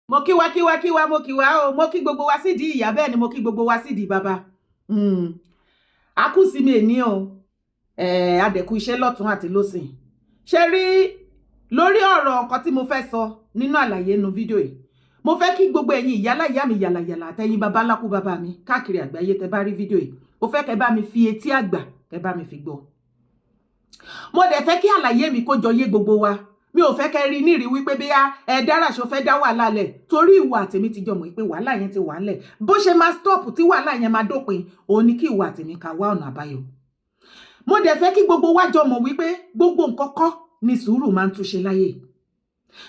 Mo kí wa, kí wa, kí wa, mo kí wa o. Mo kí gbogbo wa sídìí ìyá, bẹ́ẹ̀ ni mo kí gbogbo wa sídìí bàbá. A kú sí mi èní o, adẹ̀kú iṣẹ́ lọ́tún àti lọ́sìn. Ṣe rí lórí ọ̀rọ̀ nǹkan tí mo fẹ́ sọ nínú àlàyé nínú fídíò yìí, mo fẹ́ kí gbogbo ẹ̀yin ìyálà ìyá mi, yàlàyàlà, àtẹ̀yin bàbá ńlá kú bàbá mi káàkiri àgbáyé, tẹ́ bá rí fídíò yìí, mo fẹ́ kẹ́ bá mi fi etí àgbà, kẹ́ bá mi fi gbọ́. Mo dẹ̀ fẹ́ kí àlàyé mi kó jọ yé gbogbo wa. Mi ò fẹ́ kẹ́ rí nírí wípé bí ẹ dára ṣo fẹ́ dá wàhálà lẹ̀, torí ìwà àtèmi ti jọ mọ̀ pé wàhálà yẹn ti wà ńlẹ̀. Bó ṣe máa stop tí wàhálà yẹn máa dópin, òun ni kí ìwà àtèmi ká wá ọ̀nà àbáyọ. Mo dẹ̀ fẹ́ kí gbogbo wa jọ mọ̀ wípé gbogbo nǹkan kọ́ ni sùúrù máa ń túnṣe láyé,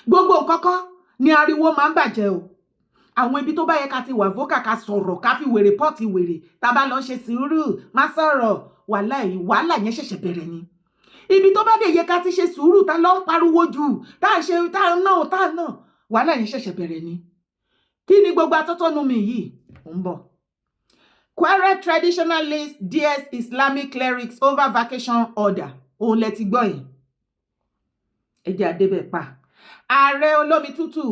gbogbo nǹkan kọ́ ni ariwo máa ń bàjẹ́ o. Àwọn ibi tó bá yẹ ká ti wà vocal, ká sọ̀rọ̀, ká fi wèrè pọ́ọ̀tì wèrè, tá a bá lọ ṣe sùúrù má sọ̀rọ̀, wàhálà yìí, wàhálà yẹn ṣẹ̀ṣẹ̀ bẹ̀rẹ̀ ni. Ibi tó bá dé yẹ ká ti ṣe sùúrù, tá lọ ń pariwo jù, tá à ń ṣe, tá à ń náà, tá à ń náà, wàhálà yẹn ṣẹ̀ṣẹ̀ bẹ̀rẹ̀ ni. Kí ni gbogbo atótónu mi yìí ń bọ̀? Kwara traditionalist dares Islamic clerics over vacation order. Òun lẹ ti gbọ́ yẹn. Ẹ jẹ́ àdébẹ̀ pa. Ààrẹ olómi tútù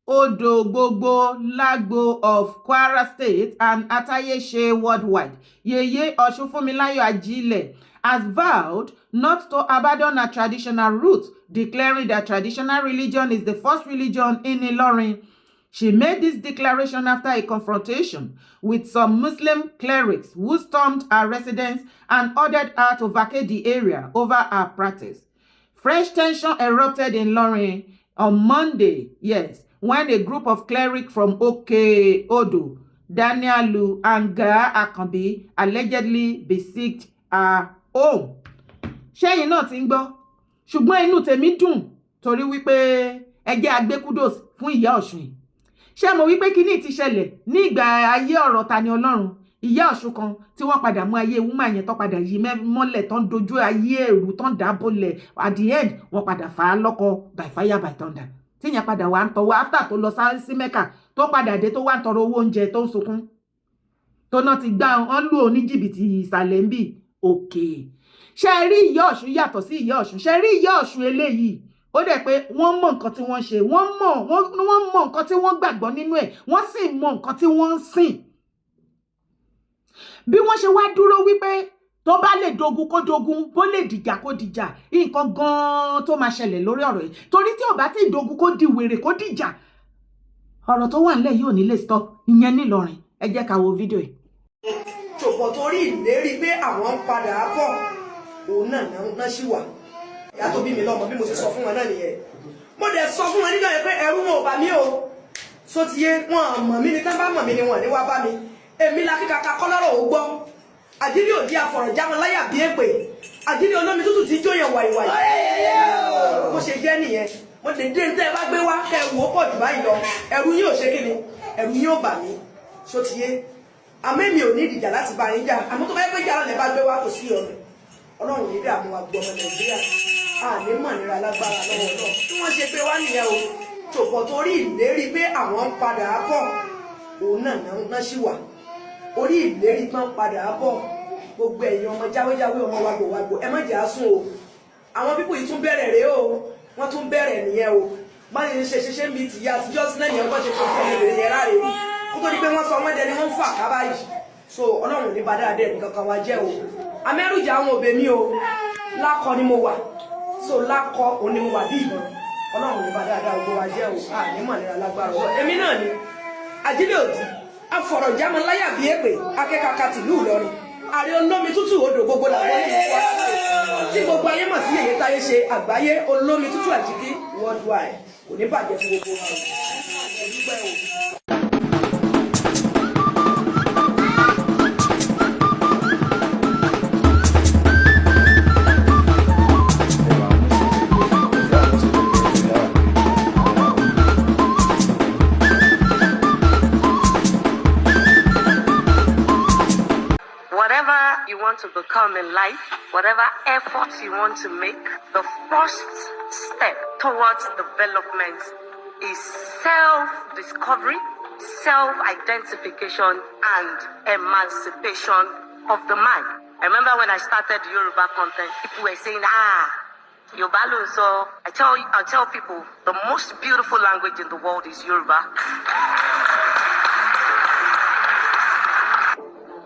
odò gbogbo lágbo of Kwara State and Atayese worldwide, Yèyé Ọ̀ṣunfúnmiláyọ̀ Ajílẹ̀, has vowed not to abandon her traditional roots, declaring that traditional religion is the first religion in Ilorin. She made this declaration after a confrontation with some Muslim clerics who stormed her residence and ordered her to vacate the area over her practice. Fresh tension erupted in Ilorin on Monday, yes, when a group of clerics from Oke Odo, Danielu and Gaa Akanbi allegedly besieged her home. Ṣẹ́yìn náà ti ń gbọ́, ṣùgbọ́n inú tèmi dùn torí wípé ẹ jẹ́ a gbé kudos fún ìyá Ọ̀ṣun yìí. Ṣé mo wípé kíní ti ṣẹlẹ̀ ní ìgbà ayé ọ̀rọ̀ Tani Ọlọ́run, ìyá Ọ̀ṣun kan tí wọ́n padà mú ayé woman yẹn tó padà yí mọ́lẹ̀, tó ń dojú ayé ẹ̀rù, tó ń dábòlẹ̀. At the end, wọ́n padà fà á lọ́kọ by fire by thunder, tíyẹn padà wà ń tọwọ́ after tó lọ sí Mẹ́kà, tó padà dé, tó wà ń tọrọ owó oúnjẹ, tó ń sunkún, tó náà ti gbá wọn lù ó ní jìbìtì ìsàlẹ̀ ń bì òkè. Ṣe rí ìyá Ọ̀ṣun yàtọ̀ sí ìyá Ọ̀ṣun. Ṣe rí ìyá Ọ̀ṣun eléyìí, ó dẹ̀ pé wọ́n mọ̀ nǹkan tí wọ́n ṣe, wọ́n mọ̀ nǹkan tí wọ́n gbàgbọ́ nínú ẹ̀, wọ́n sì mọ̀ nǹkan tí wọ́n ń sìn. Bí wọ́n ṣe wá dúró wípé tó bá lè dogun kó dogun, bó lè dìjà kó dìjà, nǹkan gan-an tó máa ṣẹlẹ̀ lórí ọ̀rọ̀ yìí, torí tí ò bá tí dogun kó di wèrè kó dìjà, ọ̀rọ̀ tó wà nílẹ̀ yìí ò ní lè stop. Ìyẹn nílọrin. Ẹ jẹ́ ká wo fídíò yìí. Ṣòpọ̀ torí ìlérí pé àwọn ń padà bọ̀, òun náà náà ṣì wà. Ìyá tó bí mi lọ́mọ, bí mo ṣe sọ fún wọn náà nìyẹn. Mo dẹ̀ sọ fún wọn níjọ́ yẹn pé ẹ̀rù wọn ò bà mí o. So ti yé wọn mọ̀ mí ni, tán bá mọ̀ mí ni wọn ní wá bá mi. Èmi la kíkaka kọ́lọ́rọ̀ ò gbọ́. Àjírí òdi àfọ̀rọ̀jámọ́ láyà bí èpè, àjírí olómi tútù tí jóyàn wàìwàì. Bó ṣe jẹ́ nìyẹn. Mo lè dé ní tẹ́ ẹ bá gbé wá, kẹ́ ẹ wò ó pọ̀ jù báyìí lọ. Ẹ̀rù yín ò ṣe kí ni, ẹ̀rù yín ò bà mí. So ti yé, àmọ́ èmi ò ní ìdìjà láti bá yín jà. Àmọ́ tó bá yẹ pé jà lẹ́ bá gbé wá, kò sí ọ̀nà. Ọlọ́run ní dààmú wa. Gbọ́ ọmọ Nàìjíríà, àní mọ̀ nira lágbára lọ́wọ́ náà. Bí wọ́n ṣe pé wá nìyẹn o. Tòpọ̀ torí ìlérí pé àwọn ń padà bọ̀, òun náà náà ṣì wà. Orí ìlérí pé ń padà bọ̀, gbogbo ẹ̀yin ọmọ jáwéjáwé, ọmọ wàgbòwàgbò, ẹ má jẹ́ àsùn o. Àwọn people yìí tún bẹ̀rẹ̀ rèé o, wọ́n tún bẹ̀rẹ̀ nìyẹn o. Má ṣe ṣe ṣe ṣe ń bi tìyá àtijọ́ sí náà nìyẹn. Bọ́ ṣe fojú ẹni bèrè yẹn ráre kó tó di pé wọ́n sọ wọ́n dẹni wọ́n ń fà ká báyìí. So Ọlọ́run ní bá dáadáa ẹnì kankan wa jẹ́ o. Amẹ́rùjà àwọn òbí mi o, lákọ ni mo wà. So lákọ òun ni mo wà bí ìbọn. Ọlọ́run ní bá dáadáa gbogbo wa jẹ́ o. Àní mọ̀ nira lágbára ọ̀rọ̀. Èmi náà ni ajílẹ̀ òdì afọ̀rọ̀jámọ́ láyà bí èpè, akẹ́kọ̀ọ́ tìlú Ìlọrin, ààrẹ olómi tútù odò gbogbo làwọn ní tí gbogbo ayé mọ̀ sí Yèyé Táyé ṣe àgbáyé, olómi tútù àjíkí worldwide. Kò ní bàjẹ́ fún gbogbo wa o. Ẹ dúpẹ́ o. Whatever you want to become in life, whatever efforts you want to make, the first step towards development is self discovery, self identification, and emancipation of the mind. I remember when I started Yoruba content, people were saying, "Ah, Yorùbá ló ń sọ. I tell people the most beautiful language in the world is Yoruba.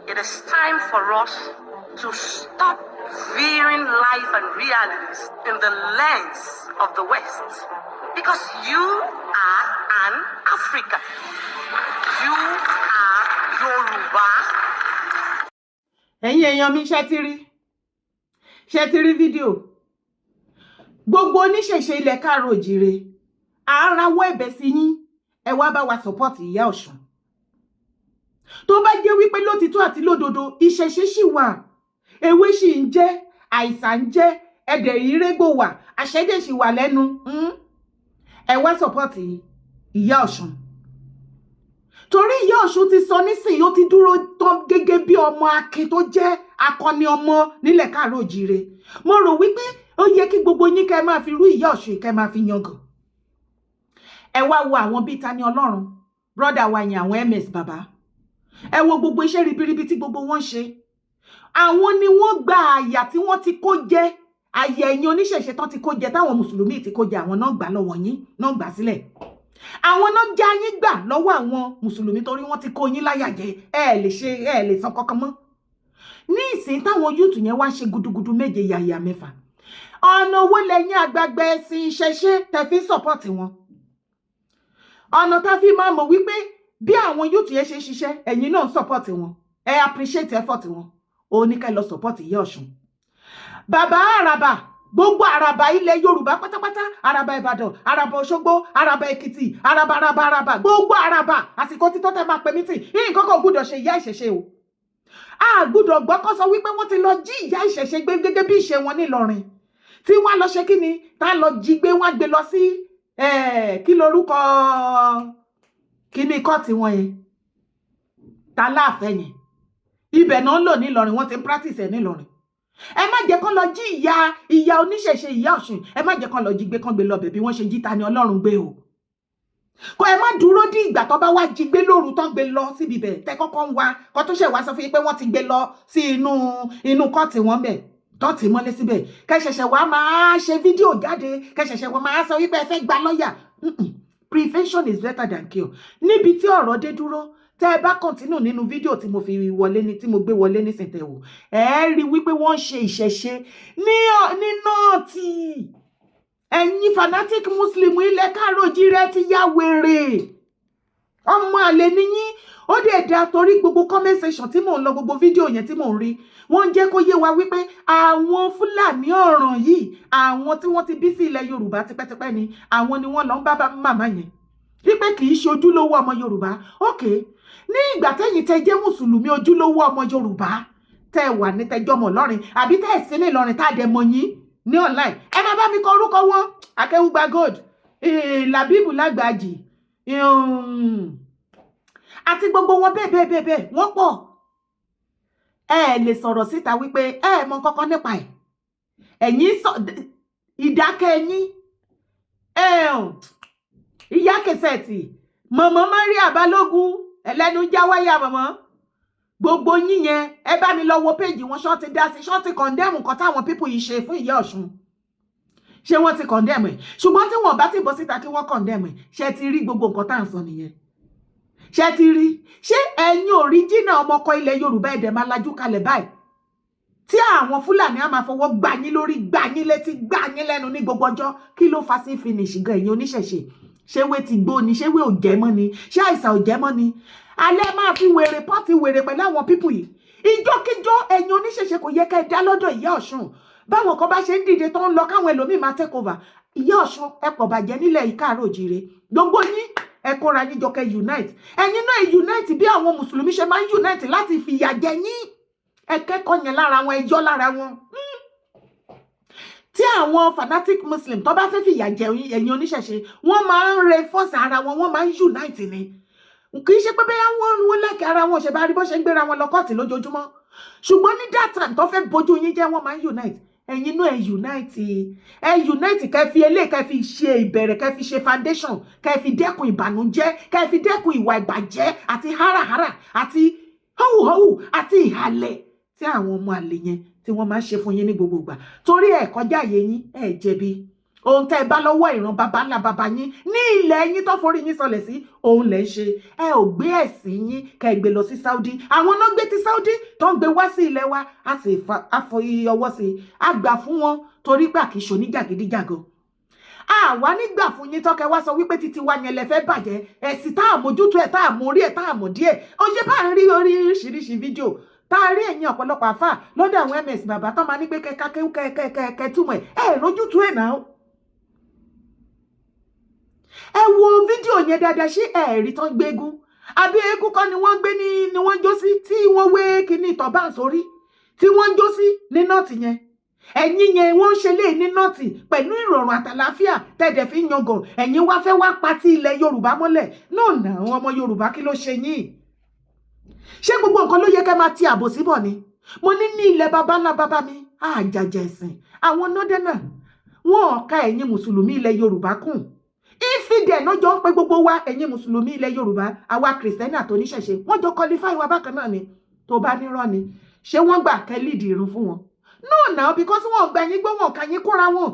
It is time for us to stop viewing life and realities in the lens of the West. Because you are an African. You are Yoruba. Ẹ̀yin èèyàn mi, ṣe ti rí? Ṣe ti rí fídíò? Gbogbo oníṣẹ̀ṣe ilẹ̀ káàárọ̀ òjìrè, à ń rawọ́ ẹ̀bẹ̀ sí yín, ẹ wá bá wa support ìyá Ọ̀ṣun. Tó bá jẹ́ wípé lótìtọ́ àti lódodo ìṣẹ̀ṣe ṣì wà, ewé sì ń jẹ́, àìsàn ń jẹ́, ẹ̀dẹ̀ ìrégbò wà, àṣẹ́dẹ̀ sì wà lẹ́nu, Ẹ wá support ìyá Ọ̀ṣun, torí ìyá Ọ̀ṣun ti sọ nísìnyí, ó ti dúró tán gẹ́gẹ́ bí ọmọ akin tó jẹ́ akọni ọmọ nílẹ̀ káàárọ̀ òjìrè. Mo rò wípé ó yẹ kí gbogbo yín kẹ́ máa fi rú ìyá Ọ̀ṣun, kẹ́ máa fi yangàn. Ẹ wá wo àwọn bíi Tani Ọlọ́run, brother wa yẹn, àwọn MS bàbá, ẹ wo gbogbo iṣẹ́ ribiribi tí gbogbo wọn ṣe. Àwọn ni wọ́n gba àyà tí wọ́n ti kó jẹ, àyà ẹ̀yin oníṣẹ̀ṣe tán ti kó jẹ, táwọn mùsùlùmí ti kó jẹ, àwọn náà gbà lọ́wọ́ yín, náà gbà sílẹ̀. Àwọn náà já yín gbà lọ́wọ́ àwọn mùsùlùmí, torí wọ́n ti kó yín láyà jẹ. Ẹ lè ṣe, ẹ lè san kankan mọ́ ní ìsìn. Táwọn youth yẹn wá ń ṣe gudugudu méje yàyà mẹ́fà, ọ̀nà owó lẹ́yìn àgbàgbà ẹ̀sìn ìṣẹ̀ṣe tẹ̀ fi ń support wọn? Ọ̀nà tá fi máa mọ̀ wípé bí àwọn youth yẹn ṣe ń ṣiṣẹ́, ẹ̀yin náà ń support wọn, ẹ appreciate effort wọn, ó ní ká lọ support ìyá Ọ̀ṣun. Bàbá àràbà, gbogbo àràbà ilẹ̀ Yorùbá pátápátá, àràbà Ìbàdàn, àràbà Òṣogbo, àràbà Èkìtì, àràbà, àràbà, àràbà, gbogbo àràbà, àsìkò títọ́ tẹ́ máa pè mí tì. Nǹkan kan gbúdọ̀ ṣe ìyá ìṣẹ̀ṣe o. A gbúdọ̀ gbọ́ kó sọ wípé wọ́n ti lọ jí ìyá ìṣẹ̀ṣe gbé gẹ́gẹ́ bí ìṣe wọn nílọrin, tí wọ́n lọ ṣe kí ni, tá lọ jí gbé, wọ́n gbé lọ sí kí lorúkọ kí ni kọ́ọ̀tì wọn yẹn, ta láàfẹ́ yẹn, ibẹ̀ náà ń lò nílọrin, wọ́n ti ń practice ẹ̀ nílọrin. Ẹ má jẹ́ kán lọ jí ìyá oníṣẹ̀ṣe, ìyá Ọ̀ṣun. Ẹ má jẹ́ kán lọ jí gbé, kán gbé lọ bẹ̀ bí wọ́n ṣe jí Ta ni Ọlọ́run gbé o. Kó ẹ má dúró dí ìgbà tó bá wá jí gbé lóru, tó gbé lọ síbi bẹ̀, tẹ́ kọ́kọ́ ń wá kó tó ṣẹ̀ wá sọ fún yín pé wọ́n ti gbé lọ sí inú kọ́ọ̀tì wọn bẹ̀, tó tì mọ́lé síbẹ̀, kẹ́ ṣẹ̀ṣẹ̀ wá máa ṣe fídíò jáde, kẹ́ ṣẹ̀ṣẹ̀ wá máa sọ wípé ẹ fẹ́ gba lọ́ọ̀yà. Prevention is better than cure. Níbi tí ọ̀rọ̀ dé dúró, tẹ́ ẹ bá continue nínú fídíò tí mo fi wọlé ní, tí mo gbé wọlé nísìnyí, tẹ́ wò, ẹ rí wípé wọ́n ń ṣe ìṣẹ̀ṣe ní North. Ẹ̀yin fanatic Muslim ilẹ̀ káàró-jíire ti ya wèrè, ọmọ àlè níyín. Ó dẹ̀ da, torí gbogbo comment section tí mò ń lọ, gbogbo fídíò yẹn tí mò ń rí, wọ́n ń jẹ́ kó yé wa wípé àwọn Fúlàní ọ̀ràn yìí, àwọn tí wọ́n ti bí sí ilẹ̀ Yorùbá tipẹ́tipẹ́ ni, àwọn ni wọ́n lọ ń bá màmá yẹn, wípé kì í ṣe ojúlówó ọmọ Yorùbá. Ok, ní ìgbà tẹ́yìn tẹ́ jẹ́ mùsùlùmí, ojúlówó ọmọ Yorùbá tẹ́ wà ní tẹjọ́mọ̀ Ìlọrin, àbí tẹ́ ẹ̀ sí ní Ìlọrin, tá a dẹ̀ mọ̀ yín ní online, ẹ máa bá mi kọ orúkọ wọn: Akéwùgbà Gold, Làbíbù Lágbàjì, àti gbogbo wọn bẹ́ẹ̀ bẹ́ẹ̀ bẹ́ẹ̀ bẹ́ẹ̀, wọ́n pọ̀. Ẹ lè sọ̀rọ̀ síta wípé ẹ mọ kọ́kọ́ nípa ẹ̀. Ẹ̀yin sọ ìdákẹ́ yín. Ìyá kẹsẹ̀tì, mọ̀mọ́ Maria Balógun, ẹlẹ́nu já wáyà, mọ̀mọ́, gbogbo yín yẹn, ẹ bá mi lọ wo péjì wọn. Ṣọ́ ti dá sí? Ṣọ́ ti condemn nǹkan táwọn people yìí ṣe fún ìyá Ọ̀ṣun? Ṣé wọ́n ti condemn ẹ̀? Ṣùgbọ́n tí wọ́n bá ti bọ́ síta kí wọ́n condemn ẹ̀, ṣé ti rí gbogbo nǹkan tá à ń sọ nìyẹn? Ṣé ti rí? Ṣé ẹ̀yin original ọmọkọ ilẹ̀ Yorùbá, ẹ̀dẹ̀ máa lajú kalẹ̀ báyìí tí àwọn Fúlàní á máa fọwọ́ gbá yín lórí, gbá yín létí, gbá yín lẹ́nu ní gbogbo ọjọ́? Kí ló fa sí finish gan? Ẹ̀yin oníṣẹ̀ṣe, ṣé wé ti gbó ni? Ṣé wé ò jẹ́ mọ́ ni? Ṣé àìsàn ò jẹ́ mọ́ ni? Alẹ́ máa fi wèrè pọ́ọ̀tì wèrè pẹ̀lú àwọn people yìí. Ìjọ́kíjọ́, ẹ̀yin oníṣẹ̀ṣe, kò yẹ kẹ́ ẹ dá lọ́dọ̀ ìyá Ọ̀ṣun. Báwọn kan bá ṣe ń dìde tó ń lọ, káwọn ẹlòmíì máa take over. Ìyá Ọ̀ṣun, ẹ pọ̀ bàjẹ́ nílẹ̀ ìkáàró òjìire. Gbogbo yín, ẹ kóra yín jọ, kẹ́ unite. Ẹ̀yin náà unite bí àwọn mùsùlùmí ṣe máa ń unite láti fìyà jẹ yín. Ẹ kẹ́kọ̀ọ́ yẹn lára wọn, ẹ yọ́ lára wọn. Tí àwọn fanatic Muslim tó bá fẹ́ fìyà jẹ ẹ̀yin oníṣẹ̀ṣe, wọ́n máa ń reinforce ara wọn, wọ́n máa ń unite ni. Kì í ṣe pé bẹ́ẹ̀ wọ́n lẹ́kẹ̀ẹ́ ara wọn, ṣe bá rí bó ṣe ń gbéra wọn lọ kọ́ọ̀tì lójoojúmọ́. Ṣùgbọ́n ní that time tó fẹ́ bójú yín jẹ́, wọ́n máa ń unite. Ẹ̀yin náà, ẹ unite, ẹ unite, kẹ́ fi eléyìí, kẹ́ fi ṣe ìbẹ̀rẹ̀, kẹ́ fi ṣe foundation, kẹ́ fi dẹ́kun ìbànújẹ́, kẹ́ fi dẹ́kun ìwà ìbàjẹ́ àti háràhárà àti họ́wùhọ́wù àti ìhàlẹ̀ tí àwọn ọmọ àlè yẹn tí wọ́n máa ń ṣe fún yín ní gbogbo ìgbà, torí ẹ̀ kọjá àyè yín. Ẹ̀ jẹ̀bi. Ohun tẹ́ ẹ bá lọ́wọ́ ìran baba ńlá baba yín ní ilẹ̀ yín tó forí yín sọlẹ̀ sí, òun lẹ̀ ń ṣe. Ẹ ò gbé ẹ̀sìn yín kẹ́ ẹ gbé lọ sí Saudi. Àwọn náà gbé ti Saudi tó ń gbé wá sí ilẹ̀ wa, a sì fọ ọwọ́ sí i, a gbà fún wọn, torí pé àkìí ṣe oníjàgídíjàgan. Àwa nígbà fún yín tọ́kẹ́ wá sọ wípé títí wa yẹn lẹ fẹ́ bàjẹ́. Ẹ̀sìn tá a mójútó ẹ̀, tá a mú orí ẹ̀, tá a mọ̀ díẹ̀, ó ṣe bá ń rí oríṣiríṣi fídíò tá a rí ẹ̀yìn ọ̀pọ̀lọpọ̀ àfà lọ́dọ̀ àwọn ms bàbá tó máa ní pé kẹ́kẹ́ kẹ́kẹ́ túmọ̀ ẹ̀, ẹ̀ rójútu ẹ̀ náà. Ẹ wo fídíò yẹn dáadáa. Ṣé ẹ rí tán gbégún àbí eégún kọ́ ni wọ́n gbé ní ni wọ́n jó sí, tí wọ́n wé kíní ìtọ̀ bá ń sórí, tí wọ́n ń jó sí ní North yẹn? Ẹ̀yin yẹn, wọ́n ń ṣe lé ní North pẹ̀lú ìrọ̀rùn àtàlàáfíà tẹ̀dẹ̀ fi ń yangàn. Ẹ̀yin wá fẹ́ wá patí ilẹ̀ Yorùbá mọ́lẹ̀ náà nà. Àwọn ọmọ Yorùbá, kí ló ṣe yín? Ṣé gbogbo nǹkan ló yẹ ká máa ti àbò síbọ̀ ni? Mo ní ní ilẹ̀ baba ńlá baba mi, àjàjà ẹ̀sìn àwọn nọ́dẹ́nà, wọn ò ka ẹ̀yin mùsùlùmí ilẹ̀ Yorùbá kùn. Infidel náà jọ ń pe gbogbo wa, ẹ̀yin mùsùlùmí ilẹ̀ Yorùbá, àwa kìrìsìtẹ́nì àtòníṣẹ̀ṣe, wọ́n jọ qualify wa bákan náà ni. Tó bá nírọ́ ni, ṣé wọ́n gbà kẹ́ lead irun fún wọn? No now, because wọn ò gbà yín gbọ́, wọn kà yín kúnra wọn.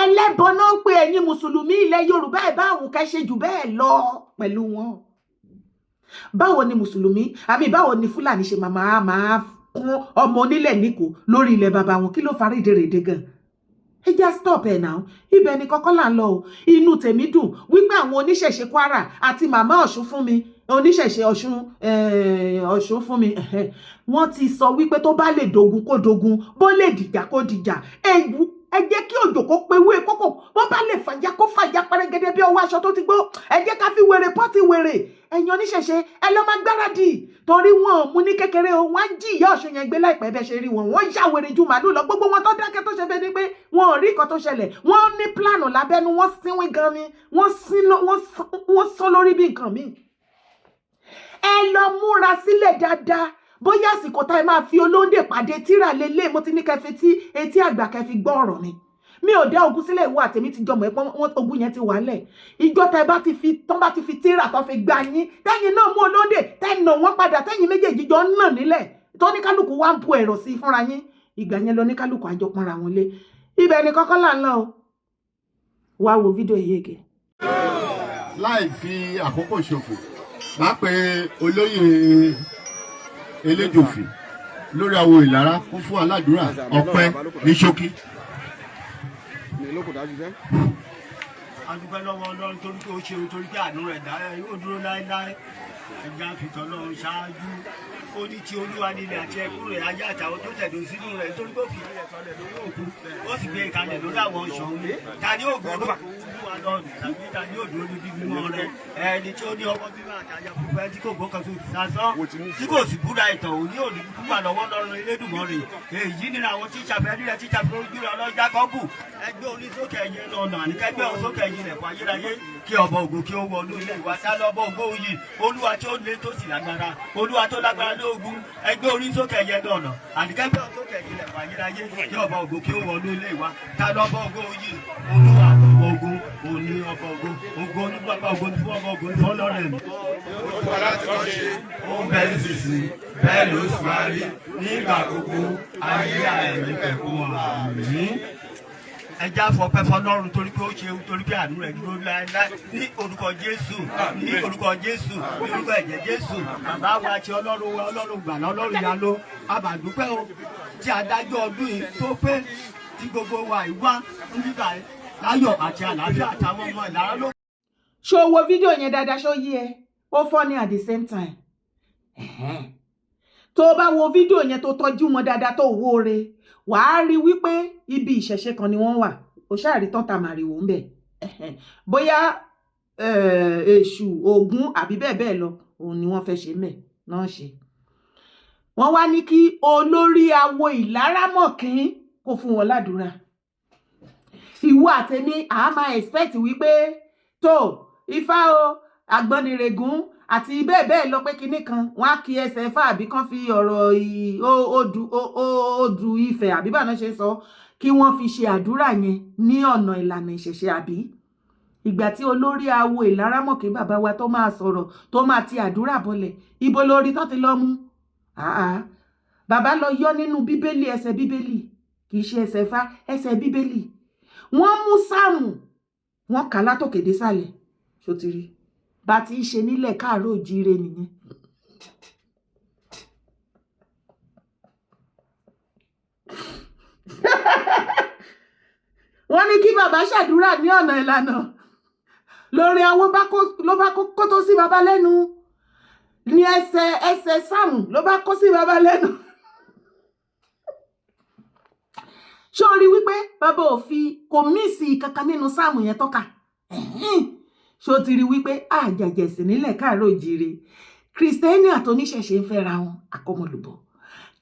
Ẹlẹ́bọ náà ń pe ẹ̀yin mùsùlùmí ilẹ̀ Yorùbá. Ẹ̀ bá àwọn kẹ́ ṣe jù bẹ́ẹ̀ lọ pẹ̀lú wọn. Báwo ni mùsùlùmí àbí báwo ni Fúlàní ṣe máa máa kún ọmọ onílẹ̀ níkò lórí ilẹ̀ bàbá wọn? Kí ló farí dèrèdè gan? Ẹ já stop ẹ̀ náà. Ibẹ̀ ni kọ́kọ́ là ń lọ o. Inú tèmi dùn wípé àwọn oníṣẹ̀ṣe Kwara àti màmá Ọ̀ṣun fún mi, oníṣẹ̀ṣe Ọ̀ṣun, Ọ̀ṣun fún mi, wọ́n ti sọ wípé tó bá lè dogun kó dogun, bó lè dìjà kó dìjà. Ewu, ẹ jẹ́ kí òjò kó pewé kókò, bó bá lè fàjà kó fàjà pẹrẹgẹdẹ bí ọwọ́ aṣọ tó ti gbó. Ẹ jẹ́ ká fi wèrè pọ́ọ̀tì wèrè. Ẹ̀yin oníṣẹ̀ṣe, ẹ lọ́ máa gbáradì, torí wọn ò mú ní kékeré o. Wọ́n á jí ìyá Ọ̀ṣun yẹn gbé láìpẹ́. Bẹ́ẹ̀ ṣe rí wọn, wọ́n yà wèrè ju màálù lọ. Gbogbo wọn tó dákẹ́, tó ṣe bẹ́ẹ̀ ni pé wọn ò rí nǹkan tó ṣẹlẹ̀. Wọ́n ní plan lábẹ́nu. Wọ́n sínwín gan ni, wọ́n sán lórí bí nǹkan míì. Ẹ lọ múra sílẹ̀ dáadáa. Bóyá àsìkò tá ẹ máa fi olóńdè pàdé tíra lélẹ̀. Mo ti ní kẹfì tí etí àgbà kẹfì gbọ́ ọ̀rọ̀ mi. Mi ò dá ogun sílẹ̀. Ìwọ àtẹ̀mí ti jọmọ̀ ẹ́ pọ́n ogun yẹn ti wà lẹ̀. Ìjọ tẹ bá ti fi tán, bá ti fi tíra tán fi gbá yín, tẹ́yìn náà mú olóńdè, tẹ́ nà wọ́n padà, tẹ́yìn méjèèjì jọ ń nà nílẹ̀, tóníkálùkù wá ń bu ẹ̀rọ sí i fúnra yín, ìgbà yẹn lọ ní kálukú àjọ pọ́nra wọn lé. Ibẹ̀ ni kọ́kọ́ là ń lọ o. Wá wo fídíò yìí ègè. Láì fi àkókò ṣòfò, máa pe olóyè Eléjòfì lórí àwo Ìlara kún fún aládùúrà ọpẹ́ ní ṣókí. A dúpẹ́ lọ́wọ́ Ọlọ́run torí pé ó ṣeun, torí pé àánú rẹ̀ dá ó dúró láéláé. Ẹja fìtọ́ lọ́run ṣáájú. Ó ní tí Olúwa nílẹ̀ àti ẹ̀kún rẹ̀, ayé àtàwọn tó tẹ̀dó sínú rẹ̀, torí pé ó fi ìdí rẹ̀ sọlẹ̀ lórí òkun, ó sì gbé e kalẹ̀ lórí àwọn ọ̀ṣọ́ omi. Ta ni ó gbọ́ Olúwa lọ́run, tàbí ta ni ó dúró níbi mímọ́ rẹ̀? Ẹni tí ó ní ọwọ́ mímọ́ àti àyà funfun, ẹni tí kò gbọ́kàn tó sásán, tí kò sì búra ìtàn, òní òní wà lọ́wọ́ lọ́rùn Elédùmarè. Èyí ni àwọn tí ìṣàfẹ́ rẹ̀, tí ìṣàfẹ́ ojú rẹ̀ ọlọ́ Jákọ́bù. Ẹgbẹ́ orí sókè, ẹ̀yin ọ̀nà, àníkẹ́gbẹ́ orí sókè, ẹ̀yin ilẹ̀kùn ayérayé, kí ọba ògo kí ó wọnú ilé ìwà. Sá lọ́bọ̀ ògo yìí? Olúwa tí ó le tó sì lágbára, Olúwa tó lágbára ní ogun. Ẹgbẹ́ orí sókè, ẹ̀yin ọ̀nà, àníkẹ́gbẹ́ orí sókè, ẹ̀yin ilẹ̀kùn ayérayé, kí ọba ògo kí ó wọnú ilé ìwà. Tá lọ́bọ̀ ògo yìí? Olúwa ọba ogun, òní ọba ògo. Ògo ní bàbá, ògo ní fún ọmọ, ògo ní fún Ọlọ́run ẹ̀mí. Ó ń bẹ nísinsìnyí, bẹ́ẹ̀ ló sì máa rí nígbà gbogbo ayé àìnípẹ̀kun. Àmín. Ẹja fọpẹ́ fọ́lọ́run torí pé ó ṣe, torí pé àánú rẹ̀ dúró láéláé. Ní orúkọ Jésù, ní orúkọ Jésù, ní orúkọ ẹ̀jẹ̀ Jésù. Bàbá wa àti Ọlọ́run wa, Ọlọ́run gbàlà, Ọlọ́run yalo, àbàdúpẹ́ o tí adájọ́ ọdún yìí tó pé, tí gbogbo wa ìwá ń bíbà láyọ̀ àti àlàáfíà, àtàwọn ọmọ Ìlara ló. Ṣó wo fídíò yẹn dáadáa? Ṣó yí ẹ? Ó funny at the same time. Tó o bá wo fídíò yẹn, tó tọ́jú wọn dáadáa, tó wo re, wàá rí wípé ibi ìṣẹ̀ṣe kan ni wọ́n wà. Ó ṣáà rí tán ta màrìwò ń bẹ̀, bóyá èṣù, Ògún àbí bẹ́ẹ̀ bẹ́ẹ̀ lọ, òun ni wọ́n fẹ́ ṣe mẹ́ náà ṣe. Wọ́n wá ní kí olórí awo Ìlaramọ̀kín kó fún wọn ládùúrà. Ìwọ àtẹ̀mí, àá máa expect wípé tó Ifá o, àgbọnnìrègún àti bẹ́ẹ̀ bẹ́ẹ̀ lọ, pé kinní kan wọ́n á kí ẹsẹ̀ Ifá, àbí kán fi ọ̀rọ̀ odù odù Ifẹ̀, àbí báwọn náà ṣe sọ, kí wọ́n fi ṣe àdúrà yẹn ní ọ̀nà ìlànà ìṣẹ̀ṣe. Àbí ìgbà tí olórí awo Ìlaramọ̀kín, bàbá wa, tó máa sọ̀rọ̀, tó máa ti àdúrà bọlẹ̀, ibo lórí tó ti lọ mú? Bàbá lọ yọ nínú Bíbélì, ẹsẹ̀ Bíbélì, kì í ṣe ẹsẹ̀ Ifá, ẹsẹ̀ Bíbélì. Wọ́n mú sáàmù, wọ́n kà látòkè désàlẹ̀. Ṣó ti rí bá ti ń ṣe nílẹ̀ káàárọ̀ òjíire nìyẹn? Wọ́n ní kí bàbá ṣàdúrà ní ọ̀nà ìlànà lórí àwọn ló bá kó tó sí bàbá lẹ́nu ní ẹsẹ̀ ẹsẹ̀ sáàmù ló bá kó sí bàbá lẹ́nu. Ṣé o rí wípé bàbá ò fi kò míìsì kankan nínú sáàmù yẹn tọ́ka? Ṣé o ti rí wípé àjàjẹ̀sì nílẹ̀ káàárọ̀ òjíire, Kristẹni àti oníṣẹ̀ṣe ń fẹ́ra wọn àkọmọlùbọ̀,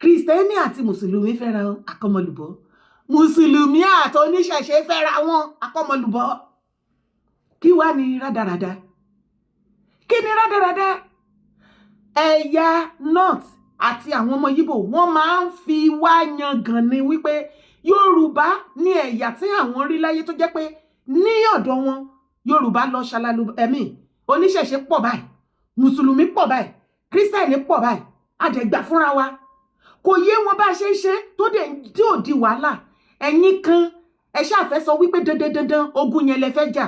Kristẹni àti mùsùlùmí fẹ́ra wọn àkọmọlùbọ̀, mùsùlùmí àti oníṣẹ̀ṣe fẹ́ra wọn àkọmọlùbọ̀? Kí wá ní rádaràda? Kí ni rádaràda? Ẹ̀yà north àti àwọn ọmọ Yíbò, wọ́n máa ń fi wá yangàn ni wípé Yorùbá ní ẹ̀yà tí àwọn rí láyé tó jẹ́ pé ní ọ̀dọ̀ wọn, Yorùbá lọ ṣalalu ẹ̀mí. Oníṣẹ̀ṣe pọ̀ báyìí, mùsùlùmí pọ̀ báyìí, Kírísítẹ̀nì pọ̀ báyìí, àdẹ̀gbà fúnra wa. Kò yé wọn bá a ṣe ń ṣe tó dé tí ò di wàhálà. Ẹ̀yin kan, ẹ ṣáà fẹ́ sọ wípé dandan dandan ogun yẹn lẹ fẹ́ jà.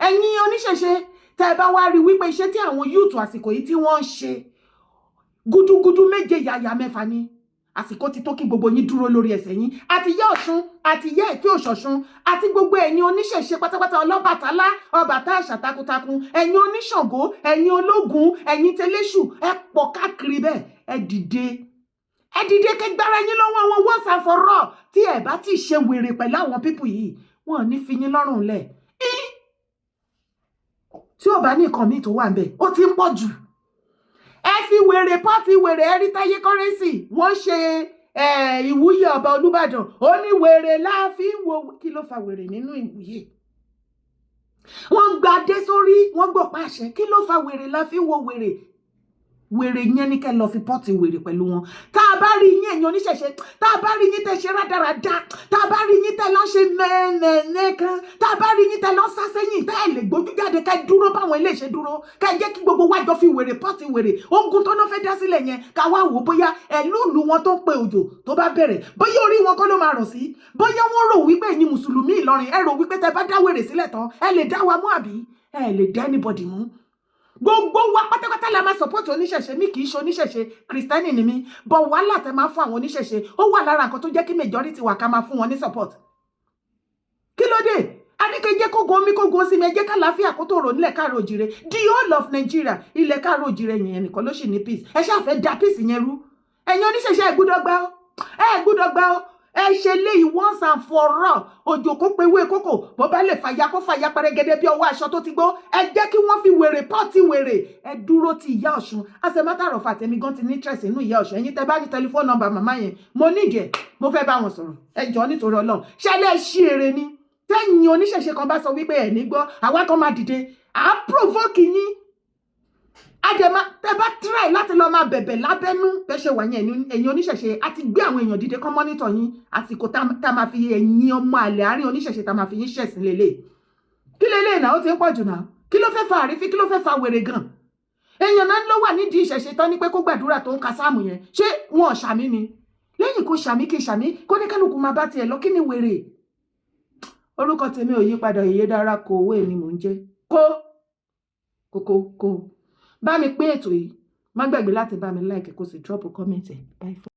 Ẹ̀yin oníṣẹ̀ṣe, tẹ́ ẹ bá wá rí wípé iṣẹ́ tí àwọn youth àsìkò yìí tí wọ́n ń ṣe, gúdúgúdú méje yàyà mẹ́fà ni. Àsìkò ti tó kí gbogbo yín dúró lórí ẹsẹ̀ yín, àti ìyá Ọ̀ṣun, àti ìyá ẹ̀fẹ́ òṣọ̀ṣun, àti gbogbo ẹ̀yin oníṣẹ̀ṣe pátápátá, Ọlọ́bàtálá, Ọbàtá àṣà takuntakun, ẹ̀yin oníṣàngó, ẹ̀yin ológun, ẹ̀yin tẹlẹ́ṣù, ẹ pọ̀ káàkiri bẹ́ẹ̀. Ẹ dìde, ẹ dìde, kẹgbára yín lọ́wọ́ àwọn once and for all. Tí ẹ bá ti ṣe wèrè pẹ̀lú àwọn people yìí, wọn ò ní fi yín lọ́rùn lẹ̀. Tí ò bá ní nǹkan míì tó wà ń bẹ̀, ó ti ń pọ̀ jù. Ẹ fi wèrè pọ́ọ̀tì wèrè. Ẹ rí Táyé Currency, wọ́n ṣe ìwúyè ọba Olúbàdàn, ó ní wèrè láàfin wo. Kí ló fa wèrè nínú ìwúyè? Wọ́n gba dé sórí, wọ́n gbọ́ pàṣẹ. Kí ló fa wèrè láàfin wo wèrè? Wèrè yẹn ní kẹ́ lọ fi pọ́ọ̀tì wèrè pẹ̀lú wọn. Tá a bá rí yín, ẹ̀yin oníṣẹ̀ṣe, tá a bá rí yín tẹ́ ṣe rádaràda, tá a bá rí yín tẹ́ lọ́ ṣe mẹ́ẹ̀mẹ́ẹ̀ẹ́ kan, tá a bá rí yín tẹ́ lọ́ sá sẹ́yìn, tẹ́ ẹ̀ lè gbójú jáde ká dúró báwọn ilé ṣe dúró, ká jẹ́ kí gbogbo wájọ fi wèrè pọ́ọ̀tì wèrè ogun tó náà fẹ́ dá sílẹ̀ yẹn, ká wá wò bóyá ẹ̀lúùlù wọn tó ń pe òjò tó bá bẹ̀rẹ̀, bóyá orí wọn kọ́ ló máa rọ̀ sí. Bóyá wọ́n rò wípé ẹ̀yin mùsùlùmí Ìlọrin, ẹ rò wípé tẹ́ bá dá wèrè sílẹ̀ tán, ẹ lè dá wa mú, àbí ẹ lè dá anybody mú? Gbogbo wa pátápátá la máa support oníṣẹ̀ṣe. Mi kì í ṣe oníṣẹ̀ṣe, Kristẹni ni mi, but wàhálà tẹ máa fún àwọn oníṣẹ̀ṣe, ó wà lára nǹkan tó jẹ́ kí majority wa ká máa fún wọn ní support. Kí ló dé? Adéke jẹ́ kógun omi kógun sí mi. Ẹ jẹ́ kálàáfíà kó tó rò nílẹ̀ káàró òjìrè. The whole of Nigeria, ilẹ̀ káàró òjìrè yẹn nìkan ló sì ní peace. Ẹ ṣáà fẹ́ da peace yẹn rú. Ẹ̀yin oníṣẹ̀ṣe, ẹ gbúdọ̀ gbà ó, ẹ gbúdọ̀ gbà ó. Ẹ ṣe léyìí once and for all. Òjò kó pe ewé kókò, bó bá lè fàya, kó fàya pẹrẹgẹdẹ bí ọwọ́ aṣọ tó ti gbó. Ẹ jẹ́ kí wọ́n fi wèrè pọ́ọ̀tì wèrè. Ẹ dúró ti ìyá Ọ̀ṣun. As a matter of fact, èmi gan ti ní interest nínú ìyá Ọ̀ṣun. Ẹ̀yin tẹ́ bá ní telephone number màmá yẹn, mo nídìí ẹ̀, mo fẹ́ bá wọn sọ̀rọ̀. Ẹ jọ̀ọ́, nítorí Ọlọ́run, ṣẹlẹ̀ ṣí ere ni. Tẹ́yìn oníṣẹ̀ṣe kan bá sọ wípé ẹ̀ ní gbọ́, àwa kan máa dìde, à á provoke yín. Àjẹmá tẹ bá try láti lọ máa bẹ̀bẹ̀ lábẹ́nú bẹ́ ṣe wà yẹn. Ẹ̀yin oníṣẹ̀ṣe, a ti gbé àwọn èèyàn dìde kán monitor yín. Àsìkò tá a máa fi ẹ̀yin ọmọ àlè àárín oníṣẹ̀ṣe, tá a máa fi yín ṣẹ̀sìn lélẹ̀. Kí lélẹ̀ náà? Ó ti ń pọ̀ jù náà. Kí ló fẹ́ fa àrífín? Kí ló fẹ́ fa wèrè gan? Èèyàn náà ló wà nídìí ìṣẹ̀ṣe tán ní pé kó gbàdúrà tó ń ka sáàmù yẹn. Ṣé wọn ò ṣàmì ni? Lẹ́yìn kó ṣàmì, kí ṣàmì, kó ní kálukú máa bá tiẹ̀ lọ. Kí ni wèrè? Orúkọ tèmi ò yí padà, èyí dára kó owó èmi mò ń jẹ́. Kó kókó kó bá mi pín ètò yìí. Má gbàgbé láti bá mi like, kó sì drop comment ẹ̀. Bye for.